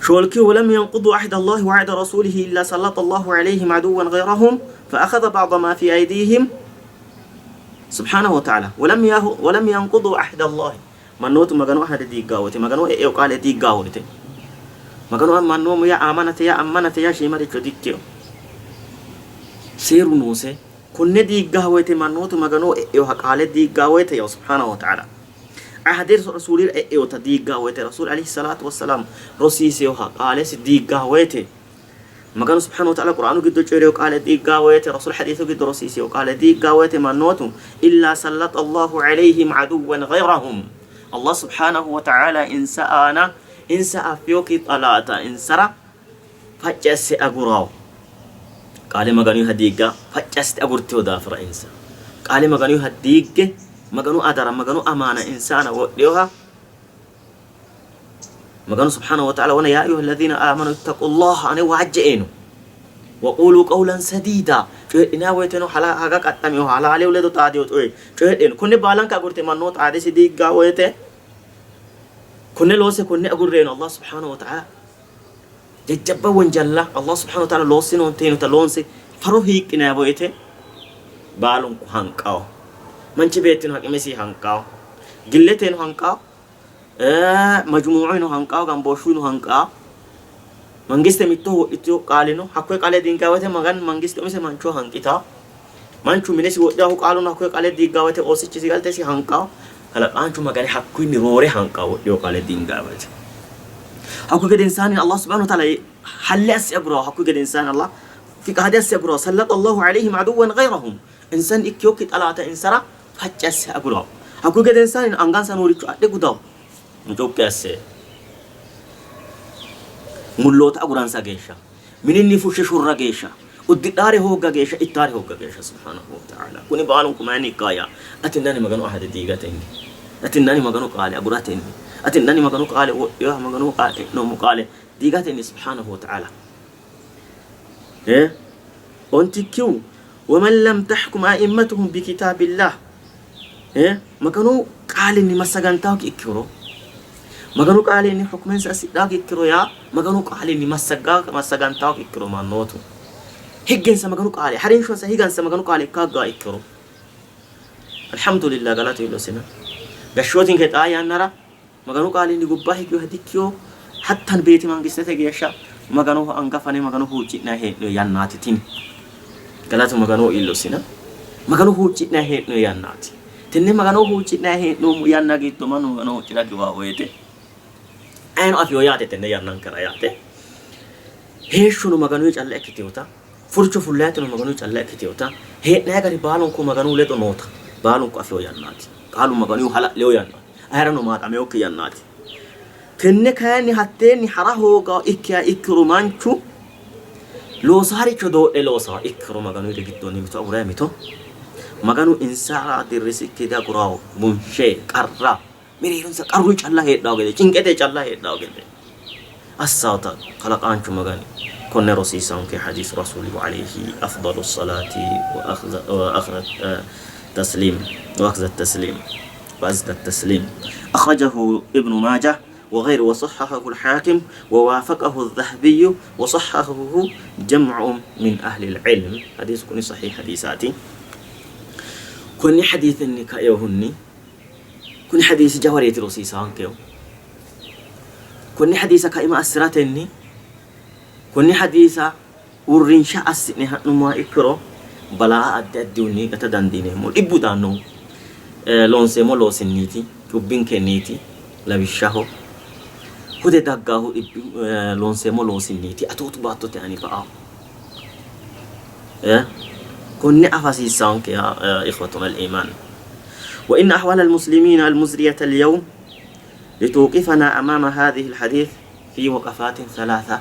Shoolkihu walam yanqudu ahda Allahi wa ahda rasuulihi illaa sallata Allahu alayhim aduwwan ghayrahum fa akhadha ba'da maa fi aydiihim. Subhaanahu wa ta'ala walam yahu walam yanqudu ahda Allahi mannootu Maganu ahade diiggaa woyte Maganu e'eo qaale diiggaa woyte Maganu ammannoomo yaa aamanate yaa ammanate yaa shiimaricho dikkino. Seeru noose konne diiggaa woyte mannootu Maganu e'eoha qaale diiggaa woyte yaa subhaanahu wa ta'ala ahade rasuulira e'eota diiggaa woyte rasuul alayhi salaatu wassalaam rosiiseoha qaalesi diiggaa woyte Maganu subhaanahu wa ta'aala Qur'aanu giddo coyi'rino qaale diiggaa woyte, Rasuul hadiisu giddo rosiisino qaale diiggaa woyte mannootu illaa sallata Allahu alayhim aduwwan ghayrahum Allah subhaanahu wa ta'aala insa aana insa affinokki xalaata insara facci asse agurawo. Qaale Maganuyha diigga facci assite agurtino daafira insa qaale Maganuyha diigge Maganu adara Maganu amaana insa aana wodhinoha Maganu subhaanahu wa ta'aala wona yaa ayyuhal-ladhiina aamanu ittaqullaha ane waajje''e yiino. Wa quuluu qawlan sadiida coyidhinanni woyiteno haga qaxxaminoha halaalehu ledo xaadino coye coyidhe yiino. Konne baalanka agurte mannu xaadesi diigganno woyite konne loosse konne agurre yiino Allah subhaanahu wa ta'aala. Jajjabba wonjalla Allah subhaanahu wa ta'aala loossinoonte yiinota loonse faro hiiqqinanni woyite baalunku hanqawo. Manchi beettino haqimesi hanqawo. Gilleteno hanqawo. Majumuu'uno hanqaawo, gambooshshuno hanqaawo. Mangiste mittoho wodhitino qaalino hakkoye qaale diingaa woyte Maganu mangiste umise manchoho hanqitawo. Manchu minesi wodhinohu qaaluno hakkoye qaale diigaa woyte oosichisi galtesi hanqaawo. Kalaqaanchu Magani hakkuyinni roore hanqaawo wodhino qaale diingaa woyte. Hakkuyi gedensaanni Allah subhanahu wa ta'ala halle asse agurawo. Hakkuyi gedensaanni Allah fiqaade asse agurawo. Sallata Allahu alayhim aduwwan ghayrahum. Insanni ikkinokki xalaata insara facci asse agurawo. Hakkuyi gedensaannino angansa nooricho adhe gudawo. Mucuqqi asse mulloota aguransa geeshsha, mininni fushshe shorra geeshsha, uddidhaare hoogga geeshsha, ittaare hoogga geeshsha. Subhaanahu wa ta'aala. Kuni baalunku mayinni ikkaayya? Atinna ani Maganu ahade diigatenni, atinna ani Maganu qaale aguratenni, atinna ani Maganu qaale wodhinoha Maganu qaale e'noommo qaale diigatenni. Subhaanahu wa ta'aala. Ontikkihu waman lam tahkum a'immatuhum bikitaabillah Maganu qaalinni massagantaakki ikkiro Maganu qaalinni hukumensa assidhaakki ikkiro yaa Maganu qaalinni massagantaakki ikkiro mannootu higgensa Maganu qaale harinshonsa higansa Maganu qaale ikka ikkiro alhamdulillah galatu iillosina gashshootinke xaa yannara Maganu qaalinni gobba higinoha dikkino, hattan beeti mangistete geeshsha Maganoho anga fane Magano huucci'nanni hee'noonni yannaati tini. Galatu Maganoho iillosina. Magano huucci'nanni hee'noonni yannaati. Tenne Magano huucci'nanni hee'noommo yanna giddo mannu Magano huucci'ra giwa woyite ayino afino yaate tenne yannankera yaate. Heeshshono Maganu calla ikkitinota, furcho fullayateno Maganu calla ikkitinota, hee'nanni gari baalunku Maganu ledo noota baalunku afino yannaati. Qaalu Maganu hala'lino yannaati. Ayerano maaxaminokki yannaati. Tenne kayinni hatteenni ha'ra hooga ikkiha ikkiro manchu loosaaricho doodhe loosaa ikkiro Maganu yite giddonni mito agure mito Maganu insara dirrisikki diagurawo bunshe qarra mereeronsa qarru calla heedhawo gede cinqete calla heedhawo gede assawota kalaqaanchu Magani konne rosiisaanke hadiis rasuulihu alayhi afdalu salaati wa akhra tasliim wa akhza tasliim وأزكى التسليم أخرجه ابن ماجه وغيره وصححه الحاكم ووافقه الذهبي وصححه جمع من أهل العلم حديث كوني صحيح حديثاتي كوني حديث كأيوهني كوني حديث جواريتي رصيصان كيو كوني حديث كإما أسرتني كوني حديث uurrinsha assi'ne ha'nummoha ikkiro balaa addi addihunni gata dandiineemmo. Dhibbu daannohu loonseemmo loosinniiti, cubbinkenniiti. Lawishshaho, hude daggannohu dhibbu loonseemmo loosinniiti, atootu baattote aani ba''anno. Konne afa hasiissaanke yaa ikhwatuna al-iimaan. Wa inna ahwaal al-muslimiina al-muzriyata al-yawm lituuqifana amaama haadhihi al-hadiith fi waqafaatin salaasa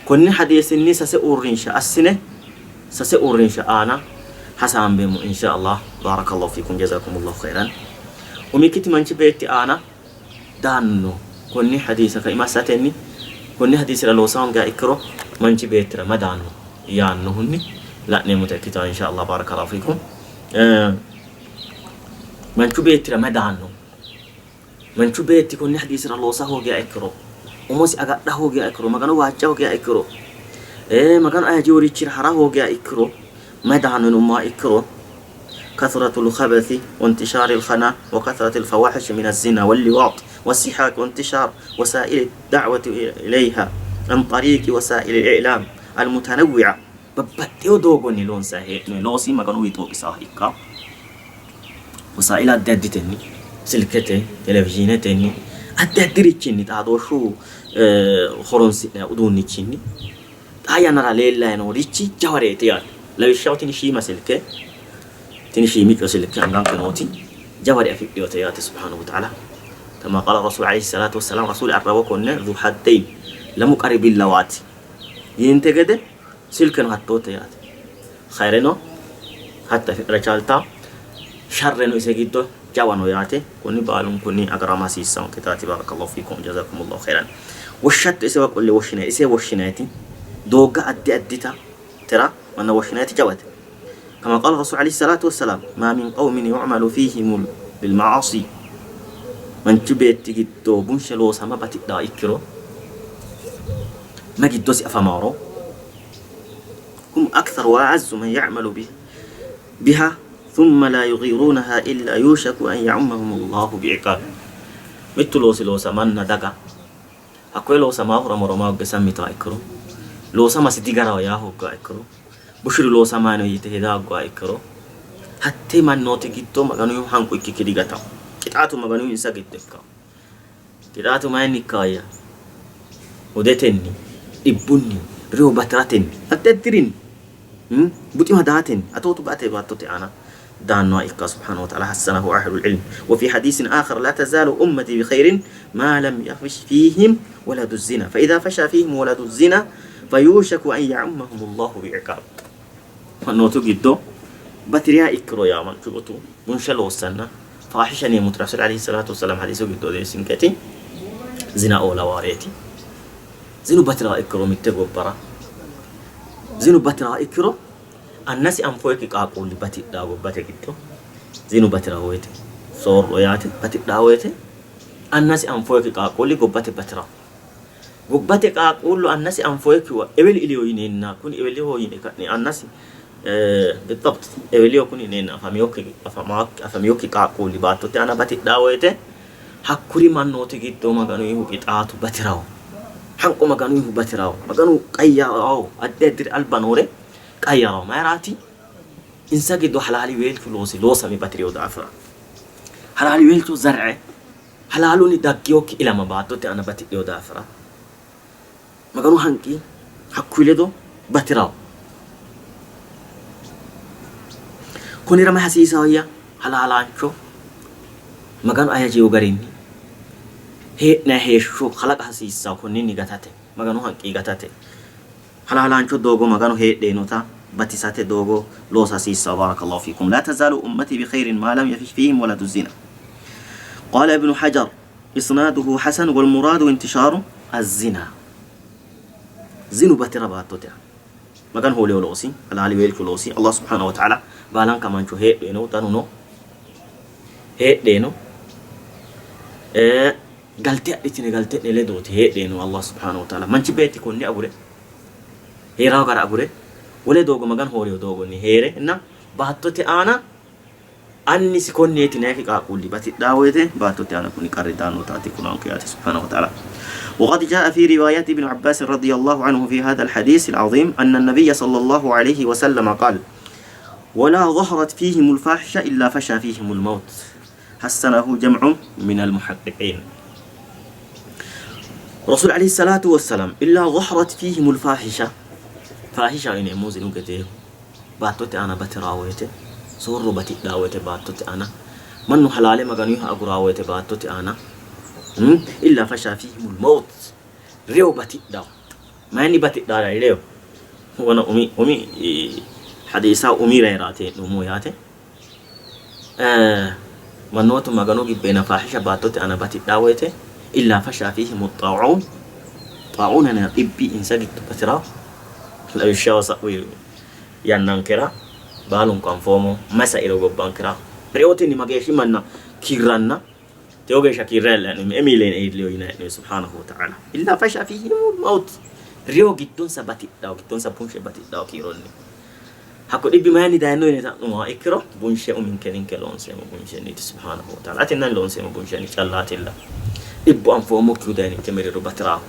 Konni hadiisinni sase uurrinsha assine sase uurrinsha aana hasaambeemmo insha Allah. Baarakallahu fiikum jazakumullahu khayran. Umikkiti manchi beetti aana daanno konni hadiisa kaima assatenni konni hadiisira loosa hoongiha ikkiro manchi beettira ma daanno yaannohunni la'neemmota ikkitanno insha Allah. Baarakallahu fiikum. Manchu beettira ma daanno? Manchu beetti konni hadiisira loosa hoogiha ikkiro Umosi agadha hoogiha ikkiro, Magano waajja hoogiha ikkiro, Maganu hajajiworichira hara hoogiha ikkiro, mayi daanno yinummoha ikkiro, kasratul khabathi wa intisharil khana wa kasratil fawahish min az-zina wal liwaat was-sihaq wa intishar wasaa'il ad-da'wati ilayha an tariiqi wasaa'il al-i'lam al-mutanawwi'a babbaxxewo doogonni loonsanni hee'noonni loosi Maganuwi xooqisaaha ikka wasaa'ila addi additenni silkete, televizhiinetenni addi addirichinni xaadooshshu horonsi'nanni uduunnichinni xaa yannara leellanni noorichi jawareeti yaate. Lawishshaho tini shiima silke tini shiimicco silke anganke nooti jaware afidhinote yaate subhaanahu wa ta'aala. Kama qaala rasuul alayhi salaatu wassalaam rasuuli arrawo konne zu haddayn lamu qari billawaati yiinte gede silkeno hattoote yaate. Khayreno hatto afidhara chaaltawo sharreno ise giddo jawa no yaate. Konni baalunkunni agarama hasiissanketaati. Baarakallahu fiikum jazakumullahu khayran. Woshshatto isewa qolle woshshinay ise woshshinayti doogga addi addita tira manna woshshinayti jawate. Kama qaala rasuul alayhi salaatu wassalaam maa min qawmin yu'malu fiihim bil ma'asi manchu beetti giddo bunshe loosama batidhaa ikkiro ma giddosi afamaaro hum akthar wa a'azzu man ya'malu biha thumma laa yughiruunaha illaa yuushaku an ya'ummahum Allahu bi'iqaab Mittu loosi loosamanna daga hakkoye loosamaahura moroma hogge sammi yituha ikkiro, loosamasi digaraho yaa hoogguha ikkiro, bushuri loosamayi no yite heda hoogguha ikkiro, hattee mannooti giddo Maganuyihu hanqu ikkikki digatanno. Qixaatu Maganuyihu insa giddo ikkanno. Qixaatu mayinni ikkawayya? Hudetenni, dhibbunni, reyo bati'ratenni, addi addirinni, buxima daatenni, atootu baate baattote aana daannoha ikka subhaanahu wa ta'aala hassanahu ahlul ilm. Wa fi hadiisin aakhar la tazaalu ummati bi khayrin ma lam yafish fiihim waladu zina fa idha fasha fiihim waladu zina fayushaku an ya'ummahum Allahu bi'iqaab. Mannootu giddo batiriha ikkiro yaa manchu gotu bunshe loossanna Faahisha yineemmoti Rasuul alayhi salaatu wassalaam hadiisu giddo odeessinketi zinaoo lawaareeti. Zinu bati'raa ikkiro mitte gobbara zinu bati'raa ikkiro annasi anfoyikki qaaqquulli batidhaa gobbate giddo zinu bati'raa woyte soorro yaate batidhaa woyte annasi anfoyikki qaaqquulli gobbate bati'raa. Gobbate qaaqquullu annasi anfoyikkiwa eweli iliyo yineenna kuni eweliho yine ka'ne annasi Biddabt eweliho kuni yineenna afamiyokki qaaqquulli baattote aana batidhaa woyite hakkuri mannooti giddo Maganuyihu qixaatu batirawo. Hanqu Maganuyihu batirawo. Maganu qayyarawo. Addi addiri alba noore qayyarawo. Mayiraati? Insa giddo halaaliweelchu loosi loosame batiriyo daafira. Halaaliweelchu zarre halaalunni daggiyokki ilama baattote aana batidhino daafira Maganu hanqi hakkuyi ledo bati'ranno. Konnira mayi hasiisawoyya? Halaalaancho Maganu hajajo garinni hee'nanni heeshsho kalaqa hasiissanno konninni gatate, Maganu hanqi gatate. Halaalaancho doogo Maganu heedheenota batisate doogo loosa hasiissanno. Baarakallahu fiikum. Laa tazaalu ummati bi khayrin maa lam yafish fiihim waladu zina. Qaala ibnu Hajar isnaaduhu hasan wal muraadu intishaaru az-zina. Zinu batira baattote aana. Maganu hooliyo loosi, halaaliweelchu loosi, Allah subhaanahu wa ta'ala baalanka mancho heedheeno danuno heedheeno Galte adhitine galte'ne ledooti heedhe no Allah subhaanahu wa ta'aala. Manchi beetti konne agure hee'ranno gara agure wole doogo Maganu hoolino doogonni hee're na baattote aana annisi konneeti yinannikki qaaqquulli batidhaa woyte baattote aana kuni qarri daannotaati kulanke yaate subhaanahu wa ta'aala. وقد جاء في رواية ابن عباس رضي الله عنه في هذا الحديث العظيم أن النبي صلى الله عليه وسلم قال ولا ظهرت فيهم الفاحشة إلا فشى فيهم الموت Hassanahu jam'un minal muhaqqiqiin. Rasuul alayhi salaatu wassalaam illaa zahrat fiihimul faahisha faahisha yineemmo zinu gedeehu baattote aana bati'raa woyte soorro batidhaa woyte baattote aana mannu halaale maganuyha aguraa woyte baattote aana illaa fashaa fiihimul mawt reyo batidhaa mayinni batidhaa reyo wona umi umi hadiisa umi reyraati hee'noommo yaate Mannootu Magano gibbeenna faahisha baattote aana batidhanno woyite, illaa fasha fiihimu xaa'uun, xaa'uun yinanni dhibbi insa giddo bati'ranno. Lawishshaho sa'u yannankera baalunku anfoommo mayi sairo gobbankera reyotenni mageeshshi manna kiirranna. Tewo geeshsha kiirranni la'noonni me''e miiliyeene iillino yinanni hee'noonni subhaanahu wa ta'aala. Illaa fasha fiihimul mawut. Reyo giddonsa batidhawo, giddonsa bunshe batidhawo kiironni. Hakko dhibbi mayinni dayino yine xa'numoha ikkiro bunshe uminke ninke loonseemmo bunshenniiti subhaanahu wa ta'aala. Atinna ani loonseemmo bunshenni callaatilla. Dhibbu anfoommokkihu daye ninke mereero bati'raahu.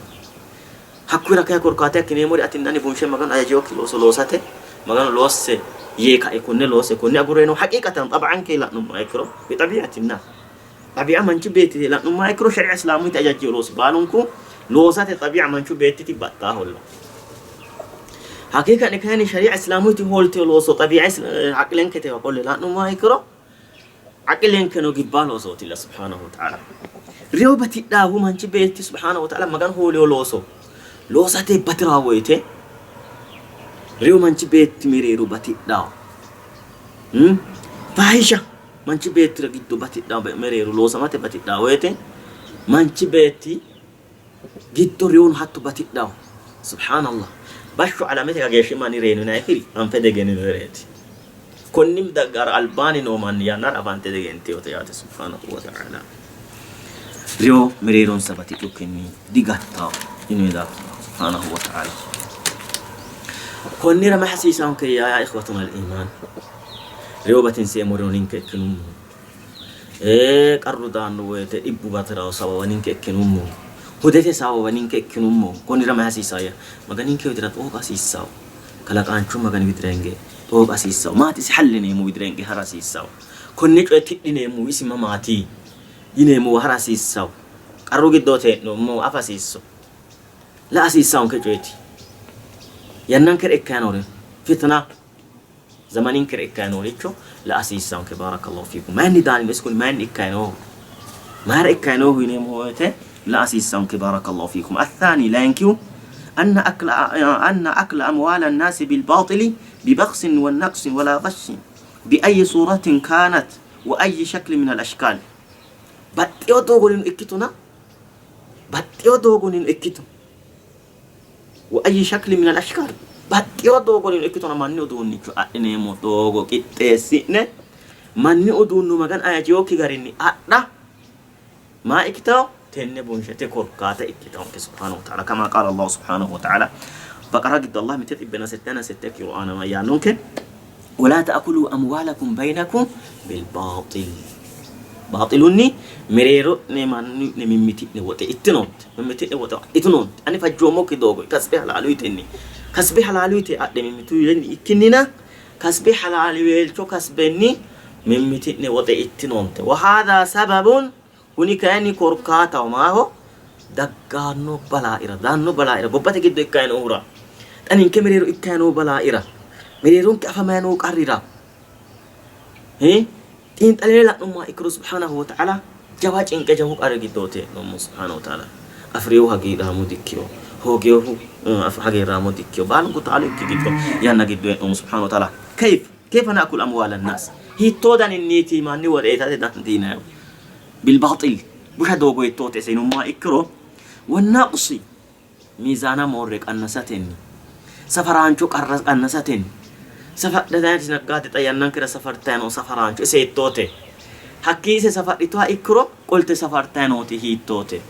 Hakkuyira kayi korkaata ikkineemmori atinna ani bunshe Maganu hajajinokki looso loosate, Maganu loosse yee kae konne loosse konne agure no haqiiqatan xab'anke la'nummoha ikkiro bi xabi'atinna xabi'a manchu beettiti la'nummoha ikkiro shari'a islaamuyti hajajjino loosi baalunku loosate xabi'a manchu beettiti baxxaaholla. Haqiiqa'ne kayinni shari'a islaamuyti hooltino looso xabi'a aqlenkete qolle la'nummoha ikkiro Aqilenkeno gibbaa loosootilla subhaanahu wa ta'aala. Reyo batidhaahu manchi beetti subhaanahu wa ta'aala Maganu hooliyo looso loosate batiraa woyite reyo manchi beetti mereero batidhaahu. Hmm? Fahisha manchi beettira giddo batidhaa mereero loosamate batidhaa woyite manchi beetti giddo reyono hatto batidhaahu. Subhaanallah. Bashsho alamete kageeshshi manni reyino yinannikkiri anfe diegenninoyireeti. Konni daggara albaanni noo manni yannara afante diegentinote yaate subhaanahu wa ta'aala. Reyo mereeronsa batidhukkinni digattanno yinoyi daafira subhaanahu wa ta'aala. Konnira mayi hasiisaanke yaa ikhwatuna al-iimaan. Reyo batinseemmorino ninke ikkinummo. Ee, qarru daanno woyite dhibbu bati'ranno sabawa ninke ikkinummo. Hudete sabawa ninke ikkinummo. Konnira mayi hasiisaayya? Maganinke widira xooqa hasiissawo. Kalaqaanchu Magani widira hinge xooqa hasiissawo. Maati isi hallineemmo widira hinge ha'ra hasiissawo. Konne coye tidhineemmohu isi mamaati yineemmowa ha'ra hasiissawo. Qarru giddooti hee'noommohu afa hasiisso. La'a hasiissawonke coyeti. Yannankera ikkayi noore fitna Zamaninkera ikkayi nooricho la'a hasiissanke. Baarakallahu fiikum. Mayinni daanino isi kuni mayinni ikkayi nooho? Mayira ikkayi noohu yineemmo woyte la'a hasiissanke. Baarakallahu fiikum. Athaani layinkihu anna akla anna akla amwaala annaasi bilbaaxili bibaksin wa naqsin wala ghashin bi ayyi suuratin kaanat wa ayyi shakli min al ashkaal. Baxxeyo doogonnino ikkitona baxxeyo doogonnino ikkito Wa ayyi shaklin minal ashkaal, baxxino doogonnino ikkitona manni uduunnicho adhineemmo doogo qixxeessi'ne manni uduunnu Maganu hajajinokki garinni adha maa ikkitanno? Tenne bunshete korkaata ikkitannonke subhaanahu wa ta'aala. Kama qaala Allahu subhaanahu wa ta'aala Baqara giddo Allah mitte xibbenna settanna sette kiiro aana mayyaannonke? Walaa ta'kuluu amwaalakum baynakum bilbaaxil. Baaxilunni mereero'ne mannu'ne mimmiti'ne woxe ittinoonte, mimmiti'ne woxe adhitinoonte. Ani fajjoommokki doogo kasbe halaaluyitenni, kasbe halaaluyite adhe mimmituyitenni ikkinnina kasbe halaaliweelcho kasbenni mimmiti'ne woxe ittinoonte. Wa haadha sababun kuni kayinni korkaataho maaho dagganno balaaira, daanno balaaira, gobbate giddo ikkayi noohura, xa ninke mereero ikkayi noo balaaira, mereeronke afamayi noo qarrira, xiinxalline la'nummoha ikkiro subhaanahu wa ta'aala jawa cinqe jawu qarri giddooti hee'noommo subhaanahu wa ta'aala. Afi'rinohu hagiirraamo dikkino, hooginohu hagiirraamo dikkino, baalunku taalo ikki giddo yanna giddo hee'noommo subhaanahu wa ta'aala. Kayf kayfa na'kulu amwaala an-naas, hiittoo daninniiti manni woxe itate dandiinannihu? Bil-baaxil, busha doogo hiittoote ise yinummoha ikkiro, wan-naqsi, miizaana moorre qannasatenni, safaraancho qarra qannasatenni, safadhitanniti naggaade xa yannankera safartanni noo safaraancho ise hiittoote? Hakkii ise safadhituha ikkiro qolte safartanni nooti hiittoote?